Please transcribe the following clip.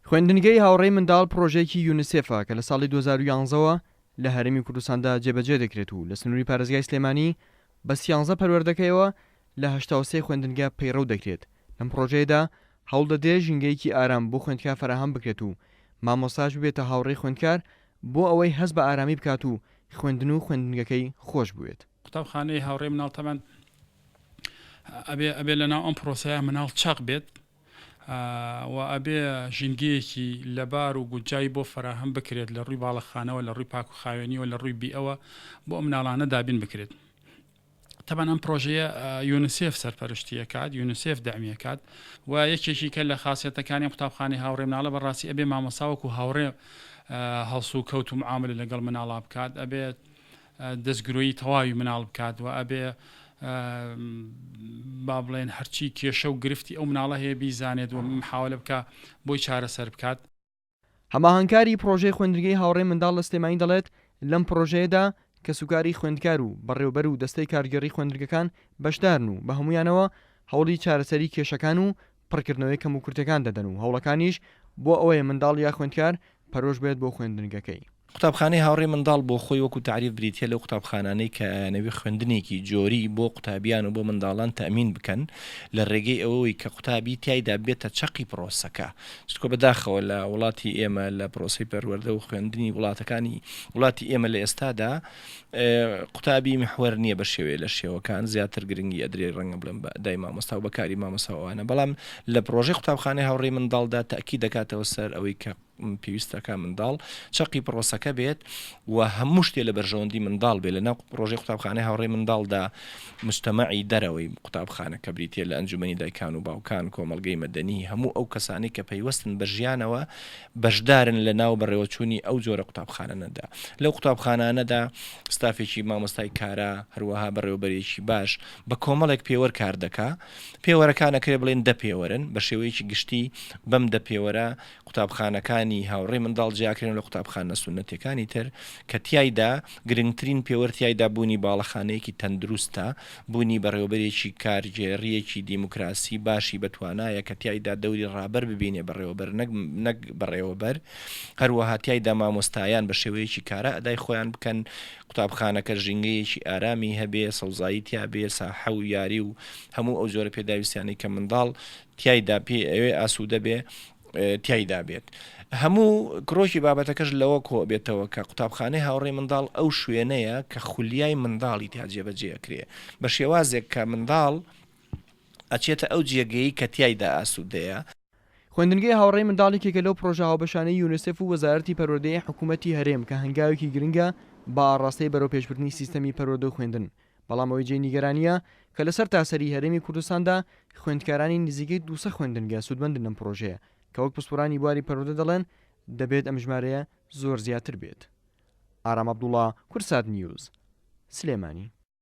خوێندنگەی هاوڕێی منداڵ پڕۆژەیەکی یونسێفە کە لە ساڵی 2011 ەوە لە هەرێمی کوردستاندا جێبەجێ دەکرێت و لە سنووری پارێزگای سلێمانی بە سیانزە پەروەردەکەیەوە لە 83 خوێندنگە پەیڕەو دەکرێت. لەم پڕۆژەیەدا هەوڵ دەدرێت ژینگەیەکی ئارام بۆ خوێندکار فەراهەم بکرێت و مامۆستاش ببێتە هاوڕێی خوێندکار بۆ ئەوەی هەست بە ئارامی بکات و خوێندن و خوێندنگەکەی خۆش بوێت. قوتابخانەی هاوڕێی مناڵ تەبعەن ئەبێ ئەبێ لەناو ئەم پرۆسەیە مناڵ چەق بێت و ئەبێ ژینگەیەکی لەبار و گونجاوی بۆ فەراهەم بکرێت لە ڕووی باڵەخانەوە لە ڕووی پاک و خاوێنیەوە لە ڕووی بیئەوە بۆ ئەم مناڵانە دابین بکرێت. تەبعەن ئەم پرۆژەیە یونسێف سەرپەرشتی ئەکات، یونسێف دەعمی ئەکات و یەکێکی کە لە خاسیەتەکانی ئەم قوتابخانەی هاوڕێ مناڵە بەڕاستی ئەبێ مامۆستا وەکو هاوڕێ هەڵسوکەوت و معاملە لەگەڵ مناڵا بکات، ئەبێ دەستگرۆیی تەواوی مناڵ بکات و ئەبێ با بڵێن هەرچی کێشە و گرفتی ئەو مناڵە هەیە بیزانێت و محاولە بکا بۆی چارەسەر بکات. هەماهەنگکاری پڕۆژەی خوێندنگەی هاوڕێی منداڵ لە سلێمانی دەڵێت، لەم پڕۆژەیەدا کەسوکاری خوێندکار و بەڕێوەبەر و دەستەی کارگێڕی خوێندنگەکان بەشدارن و بە هەموویانەوە هەوڵی چارەسەری کێشەکان و پڕکردنەوەی کەموکورتیەکان دەدەن و هەوڵەکانیش بۆ ئەوەیە منداڵ یا خوێندکار پەرۆش بێت بۆ خوێندنگەکەی. قوتابخانەی هاوڕێی منداڵ بۆ خۆی وەکو تەعریف بریتیە لەو قوتابخانانەی کە ئەیانەوێ خوێندنێکی جۆری بۆ قوتابیان و بۆ منداڵان تەئمین بکەن لە رێگەی ئەوەوەی کە قوتابی تیایدا بێتە چەقی پرۆسەکە چونکە بەداخەوە لە وڵاتی ئێمە لە پرۆسەی پەروەردە و خوێندنی وڵاتەکانی وڵاتی ئێمە لە ئێستادا قوتابی محوەر نییە بە شێوەیە لە شێوەکان زیاتر گرنگی ئەدرێ ڕەنگە بڵێم بە ئەدای مامۆستا و بەکاری مامۆستا و ئەوانە بەڵام لە پرۆژەی قوتابخانەی هاوڕێی منداڵدا تەئکید دەکاتەوە سەر ئەوەی کە پێویستەکە منداڵ چەقی پرۆسەکە بێت و هەموو شتێ لە بەرژەوەندی منداڵ بێ لە ناو پرۆژەی قوتابخانەی هاوڕێی منداڵدا مجتەمەعی دەرەوەی قوتابخانە کە بریتیە لە ئەنجومەنی دایکان و باوکان کۆمەڵگەی مەدەنی هەموو ئەو کەسانەی کە پەیوەستن بە ژیانەوە بەشدارن لە ناو بەڕێوەچوونی ئەو جۆرە قوتابخانەنەدا لەو قوتابخانانەدا ستافێکی مامۆستای کارا هەروەها بەڕێوەبەرێکی باش بە کۆمەڵێک پێوەر کار دەکا پێوەرەکان ئەکرێ بڵێن دە پێوەرن بە شێوەیەکی گشتی بەم دە پێوەرە قوتابخانەکانی هاوڕێی منداڵ جیاکرێنەوە لە قوتابخانە سوننەتیەکانی تر کە تیایدا گرنگترین پێوەر تیایدا بوونی باڵەخانەیەکی تەندروستە، بوونی بەڕێوەبەرێکی کارگێڕییەکی دیموکراسی باشی بەتوانایە کە تیایدا دەوری ڕابەر ببینێ بەڕێوەبەر نەک نەک بەڕێوەبەر، هەروەها تیایدا مامۆستایان بە شێوەیەکی کارا ئەدای خۆیان بکەن، قوتابخانەکە ژینگەیەکی ئارامی هەبێ، سەوزایی تیابێ، ساحە و یاری و هەموو ئەو جۆرە پێداویستیانەی کە منداڵ تیایدا پێی ئەوێ ئاسوودە بێ تیایدا بێت. هەموو کرۆکی بابەتەکەش لەوە کۆئەبێتەوە کە قوتابخانەی هاوڕێی منداڵ ئەو شوێنەیە کە خولیای منداڵی تیا جێبەجێ ئەکرێ بە شێوازێک کە منداڵ ئەچێتە ئەو جێگەیەی کە تیایدا ئاسوودەیە. خوێندنگەی هاوڕێی منداڵ یەکێکە لەو پڕۆژە هاوبەشانەی یونسێف و وەزارەتی پەروەردەی حکوومەتی هەرێم کە هەنگاوێکی گرنگە بە ئاڕاستەی بەرەوپێشبردنی سیستەمی پەروەردە و خوێندن بەڵام ئەوەی جێی نیگەرانییە کە لە سەرتاسەری هەرێمی کوردستاندا خوێندکارانی نزیکەی 200 خوێندنگە سوودمەندن لەم پڕۆژەیە کە وەک پسپۆرانی بواری پەروەردە دەڵێن دەبێت ئەم ژمارەیە زۆر زیاتر بێت. ئارام عەبدوڵا، کوردسات نیوز، سلێمانی.